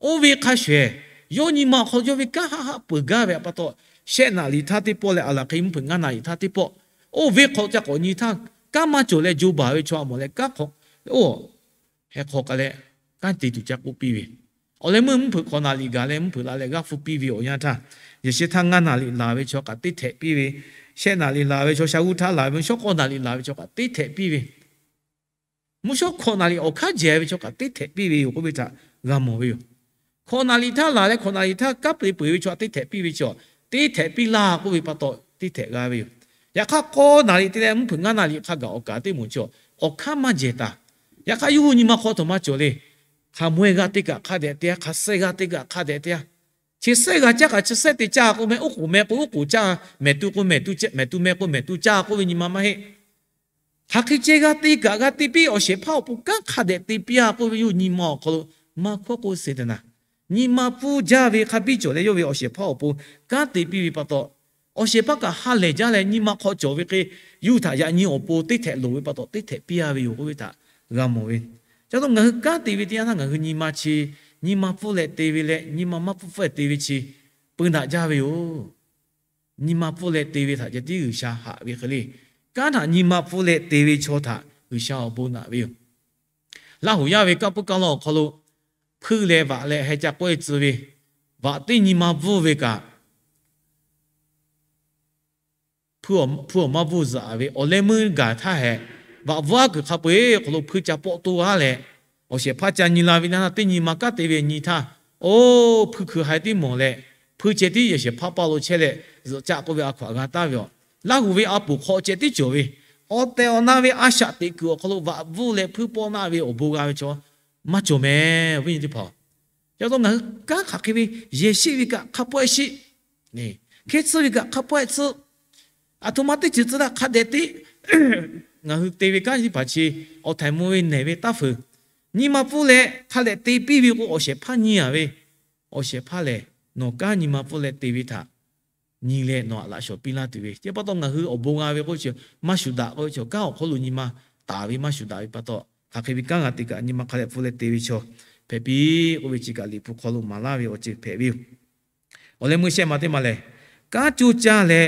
Oˇ ve hk'a shuˍ, yawˇ nyi ma awˬ hk'aw yawˇ ve kanˉ haˆ haˆ peuˬ gaˇ ve pa taw, shehˆ naˍ liꞈ htaˇ teˇ pawˆ leh a laˬ hk'e mvuhˇ hpeuꞈ ngaˇ naˍ liꞈ htaˇ teˇ pawˆ, oˇ ve hk'awꞈ ca k'awꞈ nyi htaˇ, kanˉ maˇ cawˬ leh jo baˬ ve chaw a mawˬ leh kanˉ hk'aw, oˇ, heh hk'aw k'ai leh, kanˉ te tuˬ ca k'oˆ piˇ ve. Awˬ leh meuˇ mvuhˇ hpeuꞈ hk'awꞈ naˍ liꞈ gaˬ leh mvuhˇ hpeuꞈ la leh g'aˇ hpu piˇ ve awˬ yanˇ htaˇ, yaꞈ sheh htaˇ ngaˇ naˍ liꞈ laˬ ve chaw kaꞈ teˇ htehꞈ piˇ ve, shehˆ naˍ liꞈ laˬ ve chaw, sha g'uˇ htaˇ laˬ ve, mvuhˇ shawˉ k'awˇ naˍ liꞈ laˬ ve chaw kaꞈ teˇ htehꞈ piˇ ve, mvuhˇ shawˉ hkawꞈ naˍ liꞈ awˬ hk'aˇ jehˬ ve chaw kaꞈ teˇ htehꞈ piˇ ve yoˬ k'oˆ ve htaꞈ g'a mawˬ ve yoˬ. Hkawꞈ naˍ liꞈ htaˇ laˬ leh hkawꞈ naˍ liꞈ htaˇ kanˉ peuˬ peuˬ ve chaw teˇ htehꞈ piˇ ve chi, teˇ htehꞈ piˇ laˇ k'oˆ ve pa taw teˇ htehꞈ g'a ve yoˬ. Yaꞈ hk'aˇ, k'awˇ naˍ liꞈ te leh mvuhˇ hpeuꞈ ngaˇ naˍ liꞈ hk'a gaˬ awˬ kaˍ teˇ moˍ chi, awˬ hk'aˇ maˇ jehˬ taˍ. Yaꞈ hk'aˇ, yawˇ hui nyi ma hk'aw htoꞈ ma cawˬ le. Hk'aˬ maweh g'a teˇ kaꞈ hk'a dehꞈ te-a, hk'aˬ sehˆ g'a teˇ kaꞈ hk'a dehꞈ te-a. Chi sehˆ g'a caˇ kaꞈ chi sehˆ te caˇ k'oˆ meh, oˉ k'oˍ meh k'o oˉ k'oˍ caˇ, mehˬ tu k'o mehˬ tu, mehˬ tu meh k'o mehˬ tu caˇ k'oˆ ve nyi ma maˇ heˆ. Hk'aˬ hk'e ceh g'a te kaꞈ g'a te piˇ, awˬ shehˍ hpaˇ awˬ pon kanˉ hk'a dehꞈ te piˇ-a k'oˆ ve yawˇ hui nyi ma awˬ hk'aw lo maˇ hkawˇ k'oˆ ve teˇ naˬ, nyi ma pfuhˇ jaˇ ve hk'a biˇ cawˬ leh yawˇ ve awˬ shehˍ hpaˇ awˬ pon kanˉ te piˇ ve pa taw, awˬ shehˍ hpaˇ kaꞈ ha lehˬ jaˇ leh nyi ma hk'aw cawˬ ve hk'e, yawˇ hui htaꞈ yaꞈ nyi awˬ pon teˇ htehꞈ loˍ ve pa taw teˇ htehꞈ piˇ-a ve yoˬ k'oˆ ve htaꞈ g'a mawˬ ve. Ca taw ngaˬ hui kanˉ te ve teˇ yanˇ htaˇ ngaˬ hui nyi ma chi, nyi ma pfuhˇ leh te ve leh nyi ma maˇ pfuhˇ pfuhˇ te ve chi, peun daꞈ jaˇ ve yoˬ. Nyi ma pfuhˇ leh te ve htaꞈ ceh tiˉ G'uiˬsha haꞈ ve hk'e le. Kanˉ htaꞈ nyi ma pfuhˇ leh te ve chaw htaꞈ G'uiˬsha awˬ bon naꞈ ve yoˬ. Laˇ huˍ yaˇ ve kaˇ puiˉ kaˇ lawˇ awˬ hk'aw lo, hpuiˇ leh vaꞈ leh heh ca k'oˆ-e tcuh ve, vaꞈ teˇ nyi ma bvuhˇ ve kaꞈ, hpuiˇ awˬ maˇ bvuhˇ zuhꞈ ve awˬ leh meuˇ gaˬ htaˇ hehꞈ, vaꞈ bvuhˇ aˉ kuiˬ hk'a peu-eˬ hk'aw lo hpuiˇ ca pawˆ toˇ g'aˇ leh, awˬ shehˍ hpaˇ ca nyi la ve naˇ teˇ nyi ma kanˉ te ve nyi htaˇ, oˇ hpuiˇ hkui haiˬ tiˉ mawˬ leh, hpuiˇ ceh tiˉ yehˬ shehˍ hpaˇ paˇ lo chehˇ leh zuhꞈ caˆ k'oˆ ve a hkaw-anˬ g'a taˍ ve yoˬ. Laˇ huˍ ve a poˍ hk'aw ceh tiˉ cawˬ ve, awˬ tehˬ awˬ na ve a shaꞈ teꞈ kuiˬ awˬ hk'aw lo vaꞈ bvuhˇ leh hpuiˇ pawˆ naˆ ve awˬ bon g'a ve chaw maˇ cawˬ meh, awˬ viˉ nyi teˇ hpaˍ. Ca taw ngaˬ hui kanˉ hk'aˬ hk'e ve yehˬ sheˆ ve kaꞈ hk'a pawehˇ sheˆ, hkehˇ tsuhˇ ve kaꞈ hk'a pawehˇ tsuhˇ, aˬ htoꞈ ma teˇ ceuˬ tcuh htaˇ hk'a dehꞈ te. Ngaˬ hui te ve kanˉ teˇ hpaˍ chi awˬ htaiˍ mvuh ve nehˬ ve taˇ fuiˍ. Nyi ma pfuhˇ leh hk'a dehꞈ te piˇ ve k'o, awˬ shehˍ hpaˇ nyi-a ve, awˬ shehˍ hpaˇ lehˬ, nawˬ kanˉ nyi ma pfuhˇ leh te ve htaꞈ nyi leh nawˬ htaꞈ laꞈ shawˍ piˇ laˇ tuˬ ve. Chi pa taw ngaˬ hui awˬ bon g'a ve k'oˆ ve chi maˇ shuˍ daꞈ k'oˆ ve chaw, kanˉ awˬ hk'aw lo nyi ma taˍ ve maˇ shuˍ daꞈ ve pa taw, hk'aˬ hk'e ve kanˉ g'a te kaꞈ nyi ma hk'a dehꞈ pfuhˇ leh te ve chaw hpehꞈ piˇ k'oˆ ve chi kaꞈ Liꞈ hpu hk'aw lo maˍ laˇ ve awˬ ceuˬ hpehꞈ ve yoˬ. Awˬ leh meuˇ shehˆ ma teˇ ma lehˬ, kanˉ coˇ caˇ leh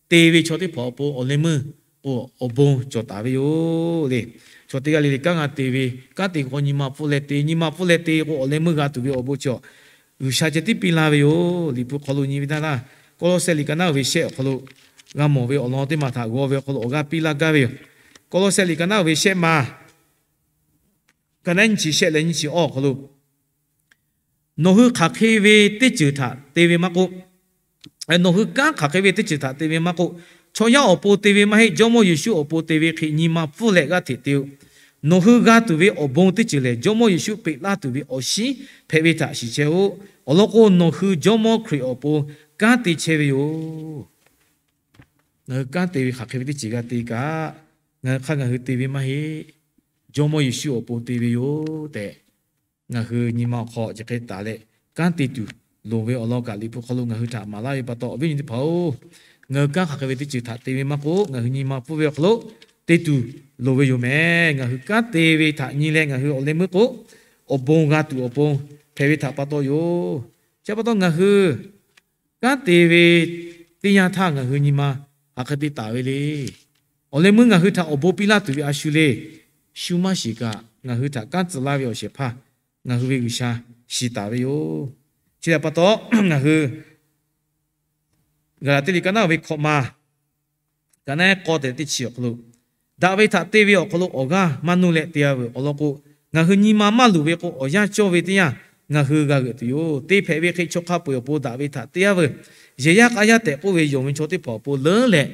te ve chaw teˇ hpaˍ awˬ pon awˬ leh meuˇ k'o awˬ bon cawˬ taˍ ve yoˬ le. Chaw teˇ g'aˇ le le kanˉ g'a te ve, kanˉ te k'o nyi ma pfuhˇ leh te, nyi ma pfuhˇ leh te k'o awˬ leh meuˇ g'a tuˬ ve awˬ bon chi G'uiˬsha ceh tiˉ piˇ laˇ ve yoˬ. Liꞈ hpu hk'aw lo nyi ve htaˇ, Kawˇlawˇsehꞈ liꞈ ka naˉ uiˍ ve shehˆ awˬ hk'aw lo g'a mawˬ ve awˬ lawn teˇ ma htaꞈ g'aw ve awˬ hk'aw lo awˬ g'aˇ piˇ laˇ gaˇ ve yoˬ. Kawˇlawˇsehꞈ liꞈ ka naˉ uiˍ ve shehˆ ma, ka naˉ nyiˇ chi shehˆ leh nyiˇ chi awˇ awˬ hk'aw lo, nawˬ hui hk'aˬ hk'e ve teˇ ceuˬ htaꞈ te ve maˇ k'oˆ, nawˬ hui kanˉ hk'aˬ hk'e ve teˇ ceuˬ htaꞈ te ve maˇ k'oˆ, chaw yaˇ awˬ pon te ve maˇ heˆ, Jawˇmawˇ Yeˍsuˆ awˬ pon te ve hk'e nyi ma pfuhˇ leh g'aˇ hteꞈ te-oˬ. Nawˬ hui g'a tuˬ ve awˬ bon teˇ ceuˬ lehˬ, Jawˇmawˇ Yeˍsuˆ peꞈ laˇ tuˬ ve awˬ shinˉ hpehꞈ ve htaꞈ shiˍ chehˇ-oˆ. Awˬ lawn k'o, nawˬ hui Jawˇmawˇ Hkriꞈ awˬ pon kanˉ te chehˇ ve yoˬ. Ngaˬ hui kanˉ te ve hk'aˬ hk'e ve teˇ ceuˬ g'a te kaꞈ, ngaˬ hui hk'aˇ ngaˬ hui te ve maˇ heˆ, Jawˇmawˇ Yeˍsuˆ awˬ pon te ve yoˬ tehꞈ, ngaˬ hui nyi ma awˬ hk'aw chi hk'e taˍ leh kanˉ te tuˬ loˍ ve awˬ lawn kaꞈ Liꞈ hpu hk'aw lo ngaˬ hui htaꞈ maˍ laˇ ve pa taw, awˬ viˉ awˬ nyi teˇ hpaˍ-oˬ, ngaˬ hui kanˉ hk'aˬ hk'e ve teˇ ceuˬ htaꞈ te ve maˇ k'oˆ, ngaˬ hui nyi ma pfuhˇ ve awˬ hk'aw lo te tuˬ loˍ ve yoˬ mehˍ. Ngaˬ hui kanˉ te ve htaꞈ nyi leh ngaˬ hui awˬ leh meuˇ k'o, awˬ bon g'a tuˬ awˬ pon hpehꞈ ve htaꞈ pa taw yoˬ. Chi pa taw ngaˬ hui kanˉ te ve teˇ yanˇ htaˇ ngaˬ hui nyi ma hk'aˬ hk'e te taˍ ve le. Awˬ leh meuˇ ngaˬ hui htaꞈ awˬ bon piˇ laˇ tuˬ ve a shu le. Shu maˇ shiˍ kaꞈ, ngaˬ hui htaꞈ kanˉ tcuh laˇ ve awˬ shehˍ hpaˇ ngaˬ hui ve G'uiˬsha shiˍ taˍ ve yoˬ. Chi htaꞈ pa taw, ngaˬ hui Gaˍlaˍtiˆ liꞈ ka naˉ ve hkawꞈ ma, ka naˉ k'awˇ tehꞈ teˇ chi awˬ hk'aw lo, daꞈ ve htaꞈ te ve awˬ hk'aw lo awˬ g'aˇ maˇ nuˇ leh te-a veuˬ. Awˬ lawn k'o, ngaˬ hui nyi ma maˇ luˬ ve k'o, awˬ yanˇ cawˇ ve teˇ yanˇ ngaˬ hui g'a g'euꞈ tuˬ yoˬ. Te hpehꞈ ve hk'e chaw hk'a peu-eˬ awˬ pon daꞈ ve htaꞈ te-a veuˬ. Yehˬ yaˇ k'a yaˇ tehꞈ k'oˆ ve yonˍ ve chaw teˇ hpaˍ awˬ pon leuˉ leh,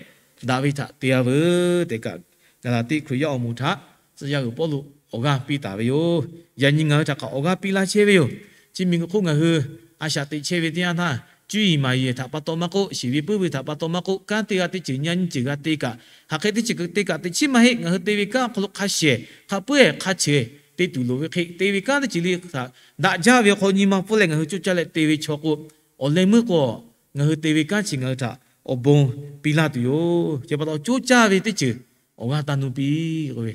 daꞈ ve htaꞈ te-a veuˬ tehꞈ kaꞈ, Gaˍlaˍtiˆ Hkriꞈ yaˇ awˬ moˍ htaꞈ tcuh yaˇ g'uiˬ Pawˇluꞈ awˬ g'aˇ piˇ taˍ ve yoˬ. Yaꞈ nyi ngaˬ hui htaꞈ kaꞈ awˬ g'aˇ piˇ laˇ chehˇ ve yoˬ. Chi miˬguiˬ hk'oˆ ngaˬ hui a shaꞈ teꞈ chehˇ ve teˇ yanˇ htaˇ, cuˇ yiˍ maˍ yiˍ htaꞈ pa taw maˇ k'oˆ, shiˍ ve puiˉ ve htaꞈ pa taw maˇ k'oˆ, kanˉ te g'a teˇ ceuˬ nyi nyiˇ ceuˬ g'a te kaꞈ, hk'aˬ hk'e teˇ ceuˬ te kaꞈ teꞈ chiˉ maˇ heˆ. Ngaˬ hui te ve kanˉ awˬ hk'aw lo hk'a shehˍ hk'a puiˉ hk'a cheuˬ te tuˬ loˍ ve hk'e, te ve kanˉ teˇ ceuˬ le htaꞈ daꞈ jaˇ ve awˬ hk'aw lo nyi ma pfuhˇ leh ngaˬ hui coˇ caˇ leh te ve chaw k'o, awˬ leh meuˇ k'o, ngaˬ hui te ve kanˉ chi ngaˬ hui htaꞈ awˬ bon piˇ laˇ tuˬ yoˬ. Chi pa taw coˇ caˇ ve teˇ ceuˬ awˬ g'aˇ taˇ nuˇ piˇ k'oˆ ve,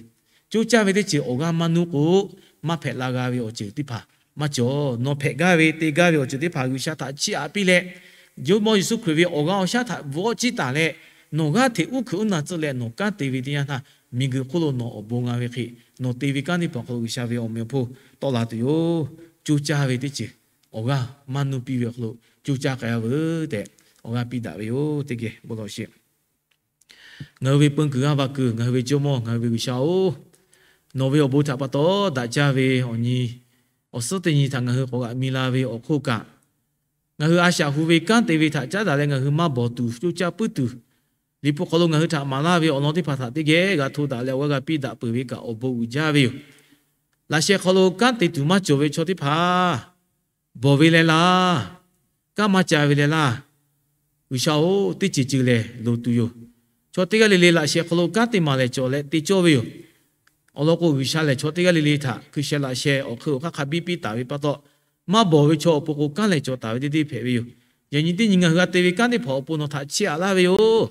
coˇ caˇ ve teˇ ceuˬ awˬ g'aˇ maˇ nuˇ k'o, maˇ hpehꞈ la g'a ve awˬ ceuˬ teˇ hpaˍ maˇ cawˬ. Nawˬ hpehꞈ gaˇ ve te gaˇ ve awˬ ceuˬ teˇ hpaˍ G'uiˬsha htaꞈ chiˇ aꞈ piˇ leh, Jawˇmawˇ Yeˍsuˆ Hkriꞈ ve awˬ g'aˇ awˬ shaˉ htaꞈ bvuhꞈ awˇ ciˉ taˍ leh, nawˬ g'aˇ hteꞈ uˉ hkuiꞈ uˉ na tcuhˆ leh nawˬ kanˉ te ve teˇ yanˇ htaˇ, miˬguiˬ hk'oˆ lo nawˬ awˬ bon g'a ve hk'e, nawˬ te ve kanˉ teˇ hpaˍ awˬ hk'aw lo G'uiˬsha ve awˬ meꞈ awˬ hponˇ tawˆ la tuˬ yoˬ. Coˇ caˇ ve teˇ ceuˬ awˬ g'aˇ maˇ nuˇ piˇ ve awˬ hk'aw lo coˇ caˇ k'ai-a veuˬ tehꞈ awˬ g'aˇ piˇ daꞈ ve yoˬ. Teˇ geh bon lawˬ sheˍ. Ngaˬ hui ve peun kuiˬ g'aˇ va kuiˬ, ngaˬ hui ve Jawˇmawˇ, ngaˬ hui ve G'uiˬsha-oˬ, nawˬ ve awˬ bon htaꞈ pa taw daꞈ jaˇ ve awˬ nyi awˬ suhˉ teˇ nyi htaꞈ ngaˬ hui k'awꞈ g'aꞈ mi la ve awˬ hk'oˆ kaꞈ, ngaˬ hui a shaꞈ hu ve kanˉ te ve htaꞈ caˉ daꞈ leh ngaˬ hui maˇ bawˬ tuˬ, coˇ caˇ puiˉ tuˬ, Liꞈ hpu hk'aw lo ngaˬ hui htaꞈ maˍ laˇ ve awˬ lawn teˇ hpaˍ htaꞈ teˇ geh g'a hto daꞈ leh awˬ g'aˇ g'a piˇ daꞈ peuˬ ve kaꞈ awˬ bon uiˍ jaˇ ve yoˬ. Laꞈ sheh hk'aw lo kanˉ te tuˬ maˇ cawˬ ve chaw teˇ hpaˍ, bawˬ ve leh laˇ, kanˉ maˇ ca ve leh laˇ, G'uiˬsha-oˬ, teˇ ceuˬ ceuˬ lehˬ loˍ tuˬ yoˬ. Chaw teˇ g'aˇ le le laꞈ sheh hk'aw lo kanˉ te maˍ lehˬ cawˬ leh te cawˇ ve yoˬ. Awˬ lawn k'o, G'uiˬsha lehˬ chaw teˇ g'aˇ le le htaꞈ hkui sheh laꞈ sheh awˬ hk'eun awˬ hk'aˇ hk'a biˇ piˇ taˍ ve pa taw, maˇ bawˬ ve chaw awˬ pon k'o kanˉ lehˬ cawˬ taˍ ve teˇ teˇ hpehꞈ ve yoˬ. Yaꞈ nyi teˇ nyi ngaˬ hui g'a te ve kanˉ teˇ hpaˍ awˬ pon nawˬ htaꞈ chiˇ aꞈ laˇ ve yoˬ.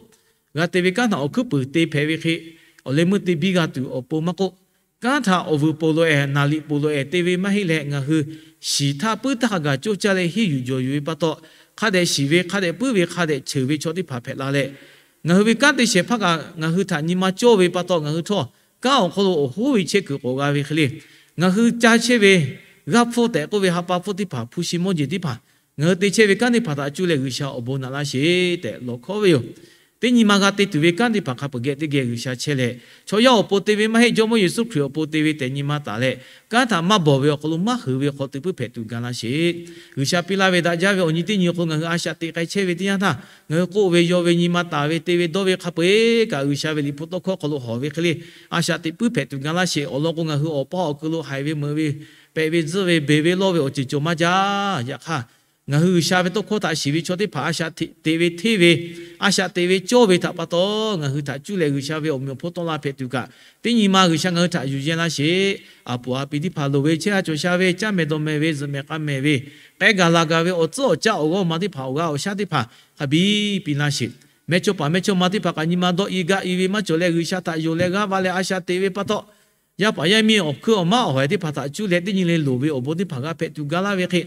G'a te ve kanˉ htaꞈ awˬ hkuiˉ puiˍ te hpehꞈ ve hk'e, awˬ leh meuˇ te biˇ g'a tuˬ awˬ pon maˇ k'oˆ, kanˉ htaꞈ awˬ vuiˬ poˬ loꞈ-ehˍ, naˍ liꞈ poˬ loꞈ-ehˍ te ve maˇ heˆ leh, ngaˬ hui shiˍ htaˇ puiˉ htaˇ hk'a gaˬ coˇ caˇ leh henˇ yuˬ jawˬ yuˬ ve pa taw, hk'a dehꞈ shiˍ ve, hk'a dehꞈ puiˉ ve, hk'a dehꞈ ceuˬ ve chaw teˇ hpaˍ hpehꞈ la leh, ngaˬ hui ve kanˉ te shehˍ hpaˇ kaꞈ ngaˬ hui htaꞈ nyi ma cawˇ ve pa taw, ngaˬ hui htawˇ kanˉ awˬ hk'aw lo awˬ hoˉ ve chehˇ kuiˬ k'awꞈ g'a ve hk'e le, ngaˬ hui ca chehˇ ve g'aˇ hpfuhˇ tehꞈ k'oˆ ve ha pa hpfuhˇ teˇ hpaˍ, hpu shi mawˇ jeˬ teˇ hpaˍ, ngaˬ hui te chehˇ ve kanˉ teˇ hpaˍ htaꞈ cuˇ leh G'uiˬsha awˬ bon naꞈ laˇ sheˍ tehꞈ lawˬ hkawˉ ve yoˬ. Teˇ nyi ma g'a te tuˬ ve kanˉ teˇ hpaˍ hk'a peuˬ geh teˇ geh G'uiˬsha chehˇ leh, chaw yaˇ awˬ pon te ve maˇ heˆ, Jawˇmawˇ Yeˍsuˆ Hkriꞈ awˬ pon te ve tehꞈ nyi ma taˍ leh, kanˉ htaꞈ maˇ bawˬ ve awˬ hk'aw lo maˇ hui ve hk'aw teꞈ puiˉ hpehꞈ tuˬ ga laˇ sheˍ. G'uiˬsha piˇ laˇ ve daꞈ jaˇ ve awˬ nyi teˇ nyi awˬ hk'aw lo ngaˬ hui a shaꞈ teꞈ k'ai chehˇ ve teˇ yanˇ htaˇ, ngaˬ hui k'oˆ ve yaw ve nyi ma taˍ ve te ve dawˇ ve hk'a peu-eˬ kaꞈ G'uiˬsha ve Liꞈ hpu tawˇ hkawˇ hk'aw lo hawˬ ve hk'e le, a shaꞈ teꞈ puiˉ hpehꞈ tuˬ ga laˇ sheˍ. Awˬ lawn k'o, ngaˬ hui awˬ paˇ awˬ keu lo haiˬ ve meuꞈ ve, pehꞈ ve tzuhˇ ve, beˬ ve lawˇ ve awˬ ceuˬ cawˬ maˇ jaˇ. Yaꞈ hk'aˇ, ngaˬ hui G'uiˬsha ve tawˇ hkawˇ htaꞈ shiˍ ve chaw teˇ hpaˍ a shaꞈ teꞈ ve hteˇ ve, a shaꞈ teꞈ ve cawˇ ve htaꞈ pa taw, ngaˬ hui htaꞈ cuˇ leh G'uiˬsha ve awˬ meꞈ awˬ hponˇ tawˆ la hpehꞈ tuˬ kaꞈ, teˇ nyi ma G'uiˬsha ngaˬ hui htaꞈ yuˬ yehˇ laˇ sheˍ. A puˍ a piˍ teˇ hpaˍ loˍ ve chehˇ a cawˬ sha ve, caˇ mehˍ dawˬ mehˍ ve, zuhꞈ mehˍ k'a mehˍ ve, k'ehˉ gaˬ la gaˬ ve awˬ tcuhˉ awˬ caˆ awˬ g'awˇ ma teˇ hpaˍ, awˬ g'aˇ awˬ shaˉ teˇ hpaˍ, hk'a biˇ piˇ laˇ sheˍ. Mehˇ chawˇ paˍ mehˇ chawˇ ma teˇ hpaˍ kaꞈ nyi ma dawˆ e gaˆ e ve maˇ cawˬ leh, G'uiˬsha htaꞈ yonˍ leh g'aˇ va leh a shaꞈ teꞈ ve pa taw, yaˇ paˍ yaˇ miˇ awˬ hkuiˉ awˬ maˉ awˬ hawehˍ teˇ hpaˍ htaꞈ cuˇ leh teˇ nyi le loˍ ve awˬ bon teˇ hpaˍ g'a hpehꞈ tuˬ ga laˇ ve hk'e,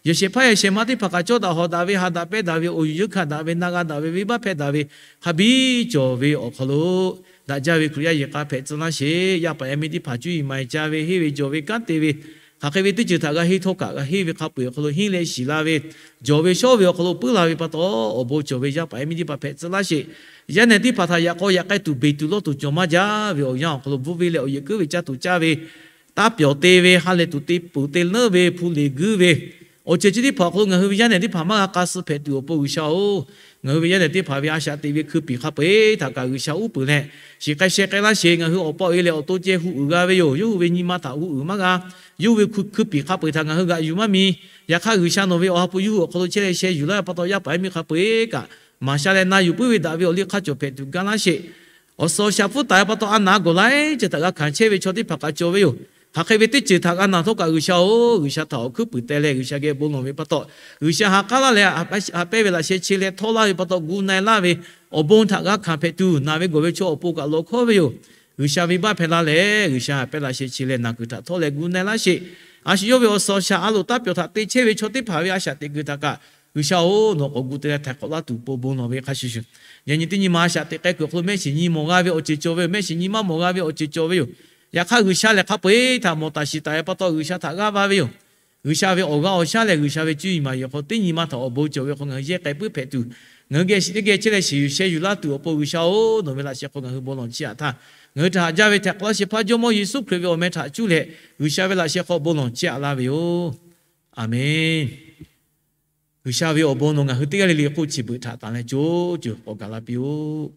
yehˬ shehˍ hpaˇ yehˬ shehˍ ma teˇ hpaˍ kaꞈ cawˇ daꞈ hawˍ daꞈ ve, ha daꞈ pehnˇ daꞈ ve, awˬ yuˬ yeˬ hkanˍ daꞈ ve, na g'a daꞈ ve, venˇbaˆ hpehˇ daꞈ ve, hk'a biˇ cawˬ ve awˬ hk'aw lo, daꞈ jaˇ ve Hkriꞈ yaˇ yehˬ k'a hpehꞈ tcuh laˇ sheˍ. Yaˇ paˍ yaˇ miˇ teˇ hpaˍ cuˇ yiˍ ma e ca ve, henˇ ve jawˬ ve kanˉ te ve, hk'aˬ hk'e ve teˇ ceuˬ htaꞈ g'a henˇ htawˇ kaꞈ g'a henˇ ve hk'a peu-eˬ awˬ hk'aw lo henˇ leh shiˍ la ve, jawˬ ve shawˉ ve awˬ hk'aw lo puiˉ la ve pa taw, awˬ bon cawˬ ve yaˇ paˍ yaˇ miˇ teˇ hpaˍ hpehꞈ tcuh laˇ sheˍ. Yaˇ nehˬ teˇ hpaˍ htaꞈ yaꞈ k'aw yaꞈ k'ai tuˬ beˬ tuˬ lawˇ tuˬ cawˬ maˇ jaˇ ve awˬ yanˇ awˬ hk'aw lo bvuhˇ ve leh awˬ yehˬ kuiˉ ve caˇ tuˬ caˇ ve, taˇ pyawˬ te ve, ha lehˬ tuˬ te peuˬ te leuˉ ve, hpu leˬ guiˇ ve, awˬ ceuˬ chi teˇ hpaˍ awˬ hk'aw lo ngaˬ hui ve yaˇ nehˬ teˇ hpaˍ maˇ g'a k'a suh hpehꞈ tuˬ awˬ pon G'uiˬsha-oˬ, ngaˬ hui ve yaˇ nehˬ teˇ hpaˍ ve a shaꞈ teꞈ ve hkui piˍ hk'a peu-eˬ htaꞈ kaꞈ G'uiˬsha uˉ peunˍ leh, shiˍ k'ai sheh k'ai laˇ sheˍ. Ngaˬ hui awˬ pa awˬ e lehˬ awˬ to ceh hu uiˍ g'a ve yoˬ. Yawˇ hui ve nyi ma htaꞈ hu uiˍ maˇ g'a. Yawˇ hui ve hkui piˍ hk'a peu-eˬ htaꞈ ngaˬ hui g'aꞈ yuˬ maˇ mi. Yaꞈ hk'aˇ, G'uiˬsha nawˬ ve awˬ ha hpu yawˇ hui awˬ hk'aw lo chehˇ leh sheh yuˬ laˇ ve pa taw, yaˇ paˍ yaˇ miˇ hk'a peu-eˬ kaꞈ maˍ sha leh na yuˬ puiˉ ve daꞈ ve awˬ liˇ hk'aˇ cawˬ hpehꞈ tuˬ ga laˇ sheˍ. Awˬ suhˍ awˬ shaˍ pfuhˇ taˍ ve pa taw, a naˍ gawˬ laiˉ ceuˬ htaꞈ g'a hkanˍ chehˇ ve chaw teˇ hpaˍ kaꞈ cawˬ ve yoˬ. Hk'aˬ hk'e ve teˇ ceuˬ htaꞈ g'a naˬ htawˇ kaꞈ G'uiˬsha-oˬ, G'uiˬsha htaꞈ awˬ hkuiˉ puiˍ teh leh G'uiˬsha geh bon lawˬ ve pa taw, G'uiˬsha ha k'aˉ laˇ leh ha pehˇ ve laꞈ sheh che leh htawˇ laˇ ve pa taw, gu na-e laˇ ve awˬ bon htaꞈ g'a hkanˍ hpehꞈ tuˬ, naˬ ve gawˬ ve chaw awˬ pon kaꞈ lawˬ hkawˉ ve yoˬ. G'uiˬsha venˇbaˆ hpehˇ laˇ leh, G'uiˬsha ha pehˇ laꞈ sheh che leh naˬ kuiˬ htaꞈ htawˇ leh gu na-e laˇ sheˍ. A shu yawˇ ve awˬ suhˍ awˬ shaˍ a loˍ taˇ pyawˬ htaꞈ te chehˇ ve chaw teˇ hpaˍ ve a shaꞈ teꞈ kuiˬ htaꞈ kaꞈ G'uiˬsha-oˬ, nawˬ k'awꞈ gu te leh htaiˍ hk'awꞈ laˇ tuˬ pon bon lawˬ ve hk'a shuˍ shuˍ, yaꞈ nyi teˇ nyi ma a shaꞈ teꞈ k'ai kuiˬ awˬ hk'aw lo mehˆ shiˍ nyi mawˬ g'a ve awˬ ceuˬ cawˬ ve yoˬ. Mehˆ shiˍ nyi maˇ mawˬ g'a ve awˬ ceuˬ cawˬ ve yoˬ. Yaꞈ hk'aˇ, G'uiˬsha lehˬ hk'a peu-eˬ htaꞈ mawˬ taˍ shiˍ taˍ ve pa taw, G'uiˬsha htaꞈ g'aˇ va ve yoˬ. G'uiˬsha ve awˬ g'aˇ awˬ shaˉ lehˬ, G'uiˬsha ve cuˇ yiˍ maˍ yiˍ hk'aw teˇ nyi ma htaꞈ awˬ bon cawˬ ve hk'aw ngaˬ hui yehˇ k'ai puiˉ hpehꞈ tuˬ, ngaˬ hui geh shiˍ teˇ geh chehˇ leh shiˍ yuˬ sheh yuˬ laˇ tuˬ awˬ pon G'uiˬsha-oˬ, nawˬ ve laꞈ sheh hk'aw ngaˬ hui bon lawˬ chiˇ aꞈ htaˇ, ngaˬ hui htaꞈ haꞈ jaˇ ve htehꞈ k'aw laˇ shehˍ hpaˇ Jawˇmawˇ Yeˍsuˆ Hkriꞈ ve awˬ meh htaꞈ cuˇ leh G'uiˬsha ve laꞈ sheh hk'aw bon lawˬ chiˇ aꞈ laˇ ve yoˬ. Aˬmenˍ. G'uiˬsha ve awˬ bon nawˬ ngaˬ hui teˇ g'aˇ le le k'oˆ chi beuꞈ htaꞈ tanˬ leh co ceuˬ k'awꞈ gaˬ la piˇ-oˆ.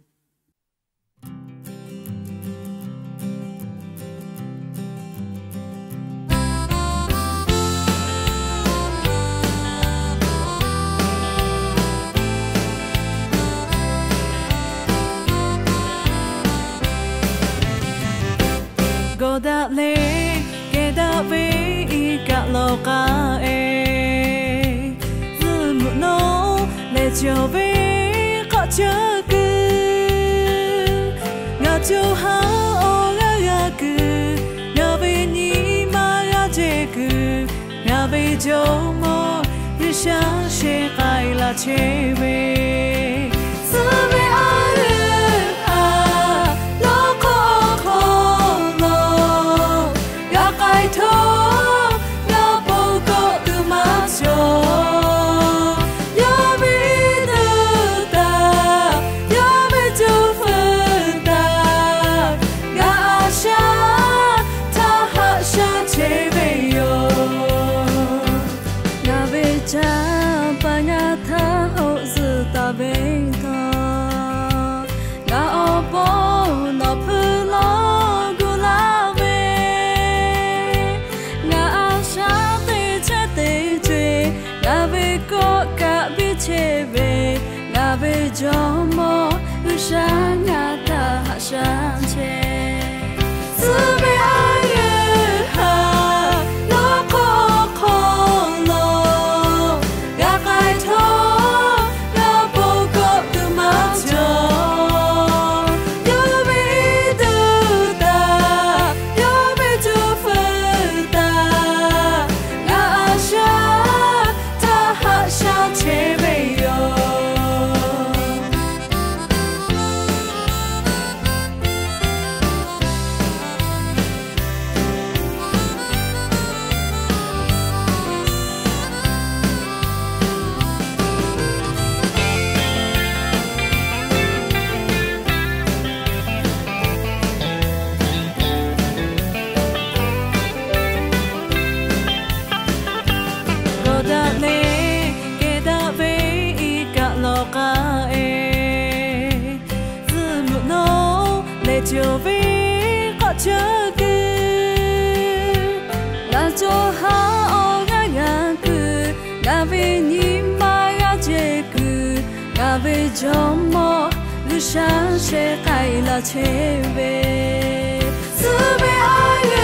Gawˬ daꞈ leh kehˬ daꞈ ve iˉ kaˆ lawˬ k'aˆ-e, zuhꞈ muꞈ nawˉ leh cawˬ ve k'aˆ ceuˬ kuiˬ, ngaˬ co ha awˬ g'aˇ g'a kuiˬ, ngaˬ ve nyi ma g'a ceˬ kuiˬ, ngaˬ ve Jawˇmawˇ G'uiˬsha sheh k'ai laˇ chehˇ ve, suh ve a leuˬ haꞈ lawˇ hk'aw hk'aw lo g'a k'ai htawˇ, g'a ponˬ kawˆ tuˬ maˇ cawˬ. Yawˇ ve nuˇ taˇ, yawˇ ve cuˇ feuˍ taˇ, ngaˬ a shaꞈ htaˇ haꞈ shaꞈ chehˇ ve yoˬ. Ngaˬ ve caˇ paˍ ngaˬ htaˇ hoꞈ zuhꞈ taˍ ve htawˇ, ngaˬ awˬ pon nawˬ hpui lawˇ gu laˇ ve, ngaˬ a shaꞈ teˇ chehˇ teˇ ce, ngaˬ ve kawˆ kaꞈ biˇ chehˇ ve, ngaˬ ve Jawˇmawˇ G'uiˬsha ngaˬ htaˇ haꞈ shaꞈ chehˇ. Suh ve a leuˬ haꞈ lawˇ hk'aw hk'aw lo g'a k'ai htawˇ, g'a ponˬ kawˆ tuˬ maˇ cawˬ. Yawˇ ve nuˇ taˇ, yawˇ ve cuˇ feuˍ taˇ, ngaˬ a shaꞈ htaˇ haꞈ shaꞈ chehˇ ve yoˬ. Gawˬ daꞈ leh kehˬ daꞈ ve iˉ kaˆ lawˬ k'aˆ-e, zuhꞈ muꞈ nawˉ leh cawˬ ve k'aˆ ceuˬ kuiˬ, ngaˬ co ha awˬ g'aˇ g'a kuiˬ, ngaˬ ve nyi ma g'a ceˬ kuiˬ, ngaˬ ve Jawˇmawˇ G'uiˬsha sheh k'ai laˇ chehˇ ve, suh ve a leuˬ